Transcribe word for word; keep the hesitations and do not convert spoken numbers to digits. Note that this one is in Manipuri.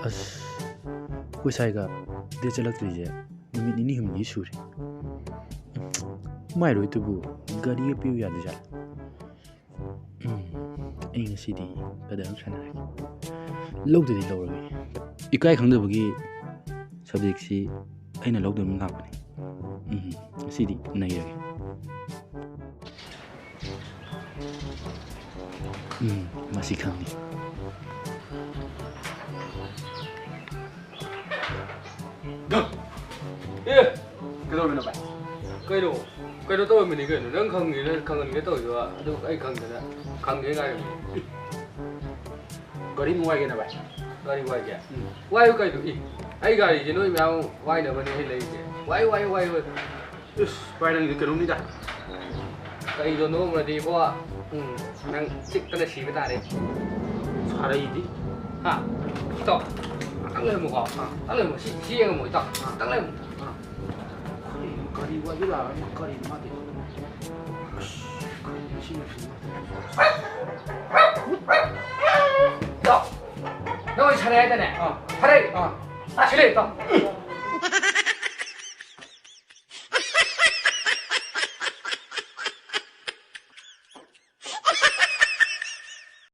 ꯑꯁ, ꯑꯩꯈꯣꯏ ꯁꯥꯏꯒ ꯗꯦꯠ ꯆꯠꯂꯛꯇ꯭ꯔꯤꯁꯦ ꯅꯨꯃꯤꯠ ꯅꯤꯅꯤ ꯍꯨꯝꯅꯤ ꯁꯨꯔꯦ꯫ ꯃꯥꯏ ꯔꯣꯍꯤꯠꯇꯨꯕꯨ ꯒꯥꯔꯤꯒ ꯄꯤꯌꯨ ꯌꯥꯗꯖꯥꯠꯂ? ꯎꯝ, ꯑꯩ ꯉꯁꯤꯗꯤ ꯀꯗꯔ ꯑꯃ ꯁꯥꯟꯅꯔꯒꯦ꯫ ꯂꯧꯗꯗꯤ ꯂꯧꯔꯒꯦ꯫ ꯏꯀꯥꯏ ꯈꯪꯗꯕꯒꯤ ꯁꯕꯖꯦꯛꯁꯤ ꯑꯩꯅ ꯂꯧꯗꯕ ꯂꯥꯛꯄꯅꯤ꯫ ꯎꯝ, ꯉꯁꯤꯗꯤ ꯅꯩꯔꯒꯦ꯫ ꯎꯝ, ꯃꯁꯤ ꯈꯪꯉꯤ꯫ ꯑꯦ! ꯀꯩꯗꯧꯔꯝꯃꯤꯅꯣ ꯚꯥꯏ? ꯀꯩꯅꯣ? ꯀꯩꯅꯣ ꯇꯧꯔꯝꯃꯤꯅꯤ ꯀꯩꯅꯣ꯫ ꯅꯪ ꯈꯪꯉꯦꯅ ꯈꯪꯍꯟꯒꯦ ꯇꯧꯔꯤꯗꯣ, ꯑꯗꯨ ꯑꯩ ꯈꯪꯗꯅ ꯈꯪꯗꯦ ꯉꯥꯏꯔꯝꯃꯤꯅꯤ꯫ ꯒꯥꯔꯤ ꯑꯃ ꯋꯥꯏꯒꯦꯅ ꯚꯥꯏ꯫ ꯒꯥꯔꯤ ꯋꯥꯏꯒꯦ? ꯎꯝ꯫ ꯋꯥꯏꯌꯨ ꯀꯩꯅꯣ? ꯏ, ꯑꯩ ꯒꯥꯔꯤꯁꯦ ꯅꯣꯏ ꯃꯌꯥꯝ ꯋꯥꯏꯅꯕꯅꯦ ꯑꯩ ꯂꯩꯔꯤꯁꯦ꯫ ꯋꯥꯏꯌꯨ, ꯋꯥꯏꯌꯨ, ꯋꯥꯏꯌꯨ, ꯋꯥꯏꯌꯨ꯫ ꯏꯁ, ꯚꯥꯏ, ꯅꯪꯒꯤꯗꯤ ꯀꯩꯅꯣꯝꯅꯤꯗ꯫ ꯀꯩꯗꯣ ꯅꯣꯛꯑꯝꯃꯗꯤ ꯏꯕꯣ? ꯎꯝ, ꯅꯪ ꯆꯤꯛꯇꯅ ꯁꯤꯕ ꯇꯥꯔꯦ꯫ ꯁꯥꯔꯩꯗꯤ? ꯍꯥ? ꯏꯇꯥꯎ, ꯉꯥꯛꯇꯪ ꯂꯩꯔꯝꯃꯨꯀꯣ꯫ ꯑꯥ꯫ ꯉꯥꯛꯇꯪ ꯂꯩꯔꯝꯃꯨ꯫ ꯁꯤ, ꯁꯤ ꯌꯦꯡꯉꯝꯃꯣ, ꯏꯇꯥꯎ꯫ ꯉꯥꯛꯇꯪ ꯂꯩꯔꯝꯃꯨ꯫ ꯑꯥ꯫ ꯀꯔꯤ, ꯀꯔꯤ ꯋꯥꯔꯤ ꯂꯥꯛꯑꯒꯦ? ꯀꯔꯤꯅꯣ ꯃꯥꯗꯤ? ꯑꯁ, ꯀꯔꯤꯅꯣ ꯁꯤ ꯅꯨꯄꯤꯁꯤꯅ? ꯏꯇꯥꯎ, ꯅꯪ ꯑꯣꯏ ꯁꯥꯔꯩ ꯍꯥꯏꯗꯅꯦ? ꯑꯥ꯫ ꯁꯥꯔꯩ! ꯑꯥ꯫ ꯁꯤ ꯂꯩ, ꯏꯇꯥꯎ꯫